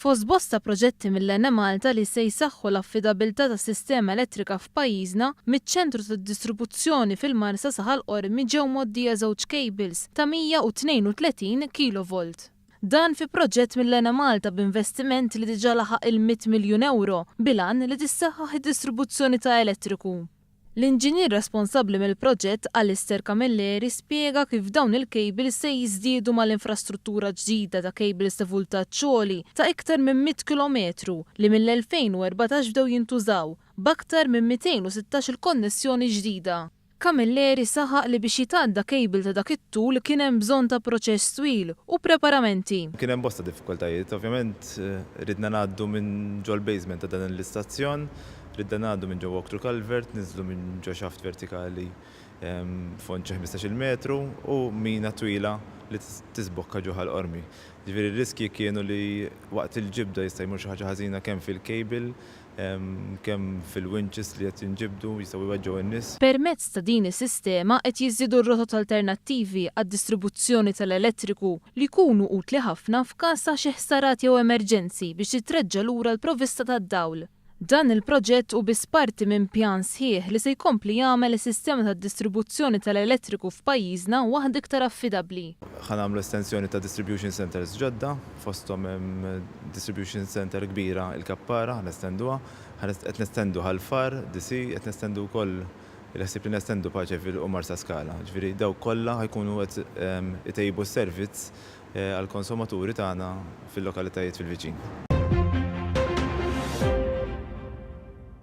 Fost bosta proġetti mill-Enemalta li se jsaħħu l-affidabilità tas-sistema elettrika f'pajjiżna, miċ-ċentru tad-distribuzzjoni fil-Marsa sa Ħal Qormi ġew mgħoddija żewġ cables ta' 132 kilovolt. Dan fi proġett mill-Enemalta b'investiment li diġà laħaq il-mitt miljun ewro bil-għan li tissaħħaħ id-distribuzzjoni ta' elettriku. L-inġinier responsabbli mill-proġett, Alistair Camilleri, spjega kif dawn il-cables se jiżdiedu mal-infrastruttura ġdida ta' cables ta' vultaġġ għoli ta' iktar minn 100 kilometru li mill-2014 bdew jintużaw, b'aktar minn 216 il-konnessjoni ġdida. Camilleri saħaq li biex jitgħadda cable ta' dak it-tul kien hemm bżonn ta' proċess twil u preparamenti. Kien hemm bosta diffikultajiet, ovvjament ridna ngħaddu minn ġol-basement ta' dan l-istazzjon, Ridna ngħaddu minn ġo walk-through culvert, ninżlu minn ġo shaft vertikali fond xi 15-il metru u mina twila li tisbokka ġo Ħal Qormi. Ġifieri r-riskji kienu li waqt il-ġibda jista' jmur xi ħaġa ħażina kemm fil-cable, kemm fil-winches li qed jinġibdu, jistgħu jweġġgħu n-nies. Permezz ta' din is-sistema qed jiżdiedu r-rotot alternattivi għad-distribuzzjoni tal-elettriku li jkunu utli ħafna f'każ ta' xi ħsarat jew emerġenzi biex titreġġa' lura l-provvista tad-dawl. Dan il-proġett hu biss parti minn pjan sħiħ li se jkompli jagħmel is-sistema tad-distribuzzjoni tal-elettriku f'pajjiżna waħda iktar affidabbli. Ħa nagħmlu estensjoni ta' distribution centres ġodda, fosthom hemm distribution centre kbira il-Kappara, ħa nestenduha, qed nestendu Ħal Far, DC, qed nestendu wkoll il-ħsieb li nestendu Paceville u Marsaskala. Ġifieri dawk kollha ħa jkunu qed itejbu s-servizz għall-konsumaturi tagħna fil-lokalitajiet fil-viċin.